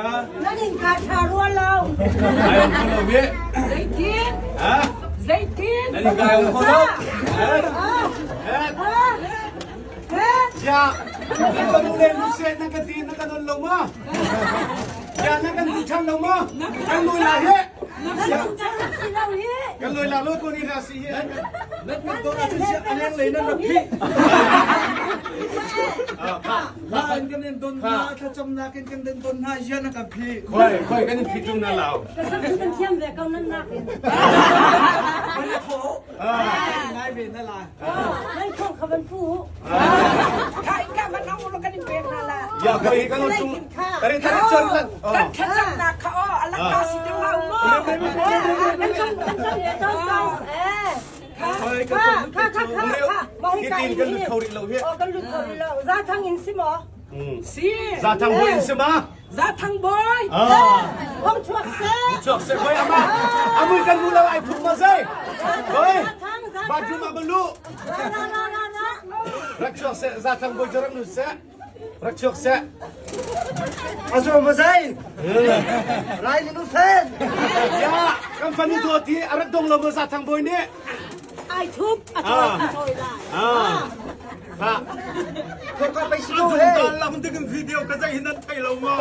Nan innka ṭha rua lo. Ai om kho lo ve. Zeitin? Ha? Zeitin? Nan innka ai om kho lo. Ya, nan kan u le nu se nan ka ti nan kan on lo ma? Ya, nan kan du ṭhan lo ma? Kan lui la he. Kan lui la lo ko ni ra si hi. Nan kan don ahcun si a leng lei nan rak phih. La in kan in don hna, thlacamnak in kan in don hna, zian a kan phih. Khoi, khoi kan in phih tung na lau. Kan thiam ve ko nan nak in. Kan tho. Ngai ve na la. Nan khong kha van phu. Kha in ka man ong lo kan in pek hna la. Ya khoi kan on tung. Tari tari chon lan. Kan thlacamnak kha o alak ka si te hau mo. Kan chong kan chong ye chong chong. Eh. Kha kha kha kha. Hitin kan lut kho rih lo hi. Oh kan lut kho rih lo. Za thang in si maw? Si. Za thang boy in si ma? Za thang boy. Hong chuak se. Chuak se boy ama. Amui kan mu lo ai phuk ma zai. Boy. Baju ma balu. Ra ra ra ra ra. Rak chuak se za thang boy jarak nu se. Rak chuak seh. A zo ma zai. Lai ni nu sen. Ya, kan fanu dawt hi a rak dong lo maw Zathang bawi nih? Ai thup a chawi a chawi lai. Ah. Ha. Ka pai si ko he. Lam ding video ka zai hin nan thei lo maw?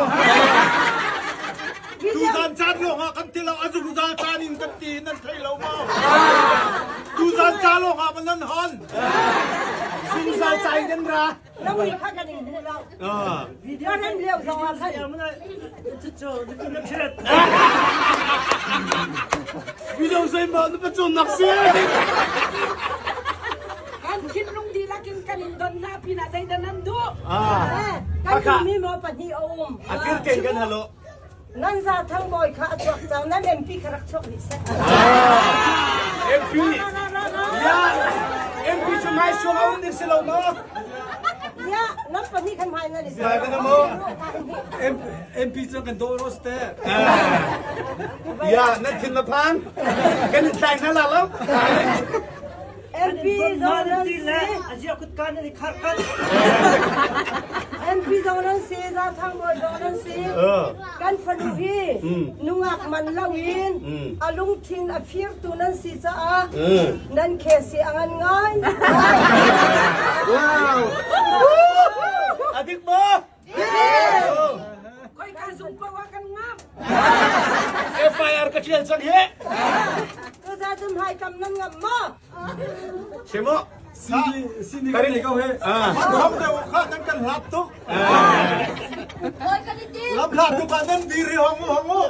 Tuzan caan lawng ah kan ti lo, a zungzal caan in kan ti nan thei lo maw? Tuzan ca lawng ah nan hon. Zungzal ca in kan ra. Lamui kha kan in hmu lo. Ka rem lio zong ah khan. Video zei maw na pacun nak si. Kan thinlung dihlak in kan in don hna pinah zeidah nan duh? Kan duhmi maw pahnih a um. A kir ten kan halo. Nan za thang bawi kha a chuak cang nan MP kha rak chuak rih seh. MP Ya MP cu ngai suang a um ding si lo maw? Ya nan pahnih kan hmai nan i Hmai kan mo. MP cu kan daw ros te. Ya nan thin na phan. Kan in tlai hna la lo. MP zong nan si. Azia kut kan i khar kan. MP zong nan si, Za Thang Bawi zong nan si. Kan fanu hi nungak man loin a lungthin a firtu nan si caah nan khesi a ngan ngai. Wow. Adik maw? Khoi ka zung pa wa kan ngam. FIR ka ṭial cang hi. Tu za zum hai kam nan ngam maw? Chimo. Sini sini kan ko he. Ram deuh kha nan kan hlat tuk. Lam hlat tuk ah nan diri hong u hong u.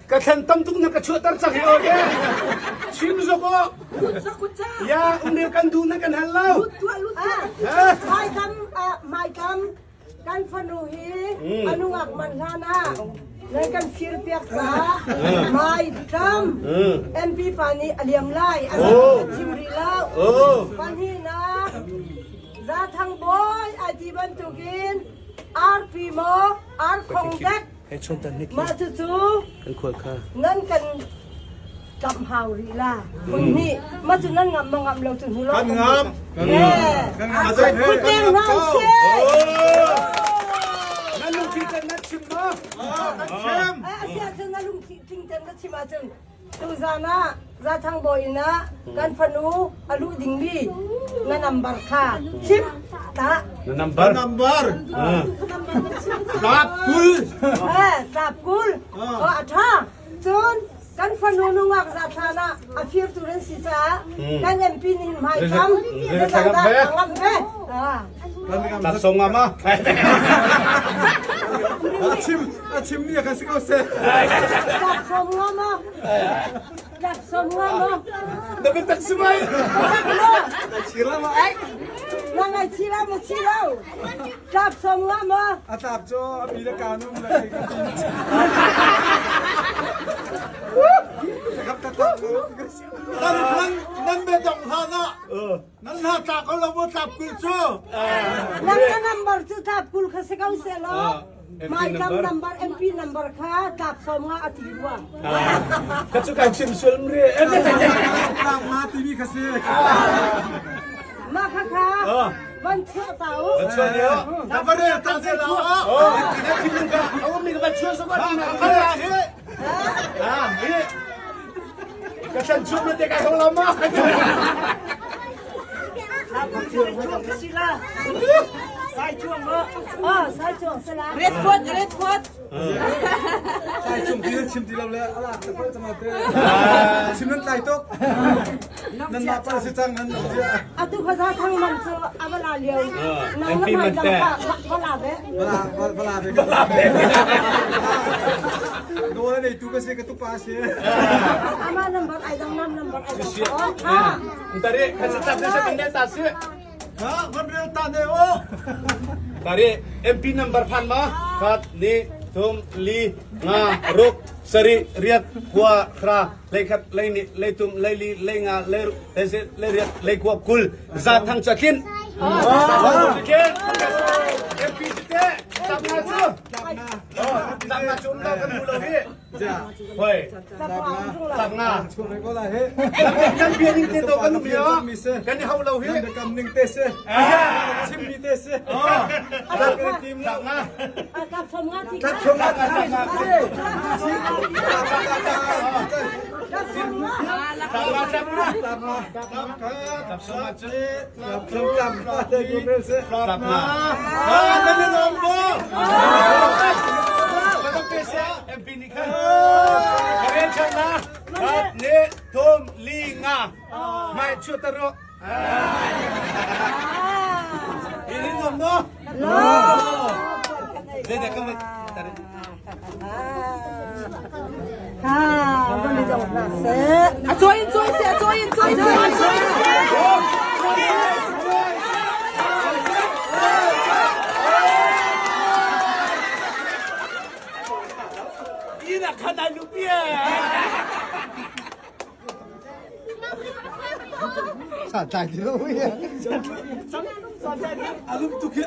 Ka thlen tam tuk na ka chuahter cang hi okay. Chim zok o. Ya umrel kan duh na kan hal lo. Mai kam mai kam kan fanu hi anungak man hlan ah nan kan fir piak caah mai kam MP pa nih a liam lai a chim rih lo. Pahnihnak Zathang Bawi ai ti bantukin arpi maw arkhong dek Mah cucu nan kan kamh hau rih la. Kun nih mah cu nan ngamh maw ngamh lo cu hnu lo. Kan ngam. Kan ngam. Kut hna usih. Nan lungthin ten nan chim maw? Kan chim. A si ahcun na lungthin ten na chim ahcun Tuzan ah Zathang bawi inn ah kan fanu a luh dingmi na number kha chim ta. Na number. Na number. Tlap 20. Eh, tlap 20. Oh, a ṭha. Cun kan fanu nungak zathlan ah a firtu nan si caah kan MP nih hmai kam zeizahdah a ngamh ve. Tlap song ngam ah. A chim a chim mi kan si ko seh. Tlap som nga ma. Tlap som nga ma. Na biatak si mai. Na chira ma ai. Na ngai chira ma chiro. Tlap som nga ma. A tlap cu a mi le kanum le kai ka ti. Nan nan nan be dong hlan ah Nan hla tla ko lo maw tlap 20 cu? Nang na number cu tlap 20 kha si ko seh law mai kam number MP number kha tlap 50 a ti rua. Ka cu kai chim sual mri. Tlap nga timi kha si. Mah kha kha. Van chuah ta u. Van chuah lio. Na va rel ta te la. Na thinlung ka a ummi ka van chuah sawk ah. Ha hi. Ha hi. Ka chan chuah na te kai hong lo ma. Red Fort, Red Fort. Sai chung ti chim ti lo le ala te pal chama te. Chim nan tlai tuk. Nan ma pal si cang nan Atu khaza thang man cu avala lio. Nang na mai dang kha vala ve. Bala bala ve. Bala ve. Dole nei tu ka se ka tu pa se. Ama number ai dang nam number ai dang. Ha. Tari kha sa ta se kan ta se. Ha van rel ta ne o. Tari MP number phan ma khat ni thum li nga ruk sari riat khua khra leikhat leini leitum leili leinga leiruk leise leiriat leikua kul za thang chakin za thang chakin MP te tlapna chu tlapna chu um lo kan hmu lo hi hoi tlapna kan bia ning te to kan um yo kan i hau lo hi kam ning te se chim mi te se tlapna Tlap som nga ti. Tlap som nga A cawi in cawi seh, a cawi in cawi seh. A cawi in seh. Ina khana lupia. Sa tlai ti lo. Alum tuk hi.